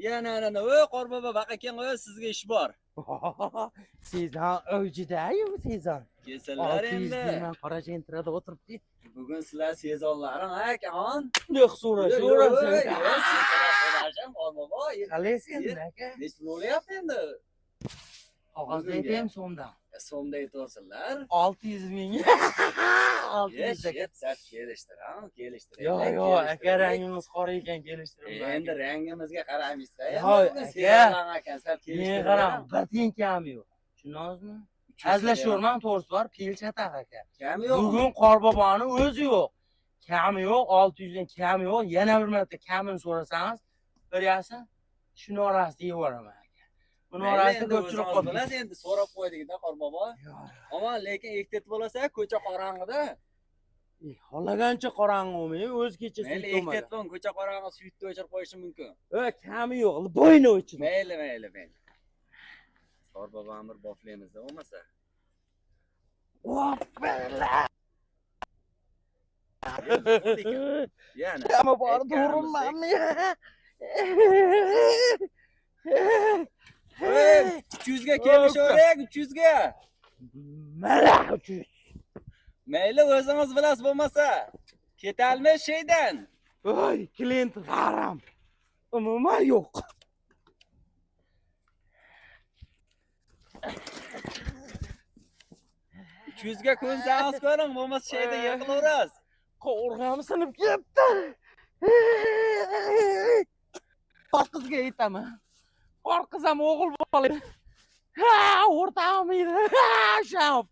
Yana ana, o Qorbobo baqa kel, o sizga ish bor. Sezon avjidayu sezon. Kelsinlar 600 endi. Deyman, qora jentrada o'tiribdi. Bugun sizlar sezonlaring ha, akaxon? Yo'q, so'rashaverasiz. Qorbobo. Qalaysiz endi, aka? Nechi pul bo'lyapti endi? Qog'ozda aytaymi, so'mdan? So'mda aytyapsizlar. 600 ming. 600 aka. Sal kelishtiramiz, kelishtiraylik. Yo'q, yo'q, aka, rangimiz qora ekan, kelishtirib. Endi rangimizga qaramaysiz. Yo'q, aka. Ekan, sal Men kelishtirib. qarang, bir tiyin kami yo'q. Tushundingizmi? Hazillashavermang, to'g'risi bor, pil chataq aka. Kami yo'q. Bugun Qorboboni o'zi yo'q. Kami yo'q, 600 dan kami yo'q. Yana bir marta kamini so'rasangiz, biryasi shuni orasida yeyveraman aka. Buni Mayli, orasida endi ko'pchilik o'zingiz qolib bilasiz, endi so'rab qo'ydik-da, Qorbobo. Ammo lekin ehtiyot bo'lasa, ko'cha qorong'ida. Xohlagancha qorong'i bo'lmay, o'zi kecha Mayli, suyt bo'lmagan. ehtiyot bo'ling, ko'cha qorong'i, suyutni o'chirib qo'yishi mumkin. E, kami yo'q, bo'yni o'chirib. Mayli, mayli, mayli. Qorboboni bir boplaymiz-da bo'lmasa. Voppala. Yana. Kami bor, Aytganimizdek. to'g'rimanmi? Ey, 300 ga kelishaverak, 300 ga. Mana 300. Mayli, o'zingiz bilasiz bo'lmasa. Ketalmiz sheydan. Voy, klient haram. Umuman yo'q. Uch yuzga ko'nsangiz ko'ring, bo'lmasa sheyda yiqilaverasiz. Qovurg'am sinib ketdi. Bor qizga aytaman. Bor qiz ham o'g'il bola. Ha, o'rtog'im edi. Ha, shu.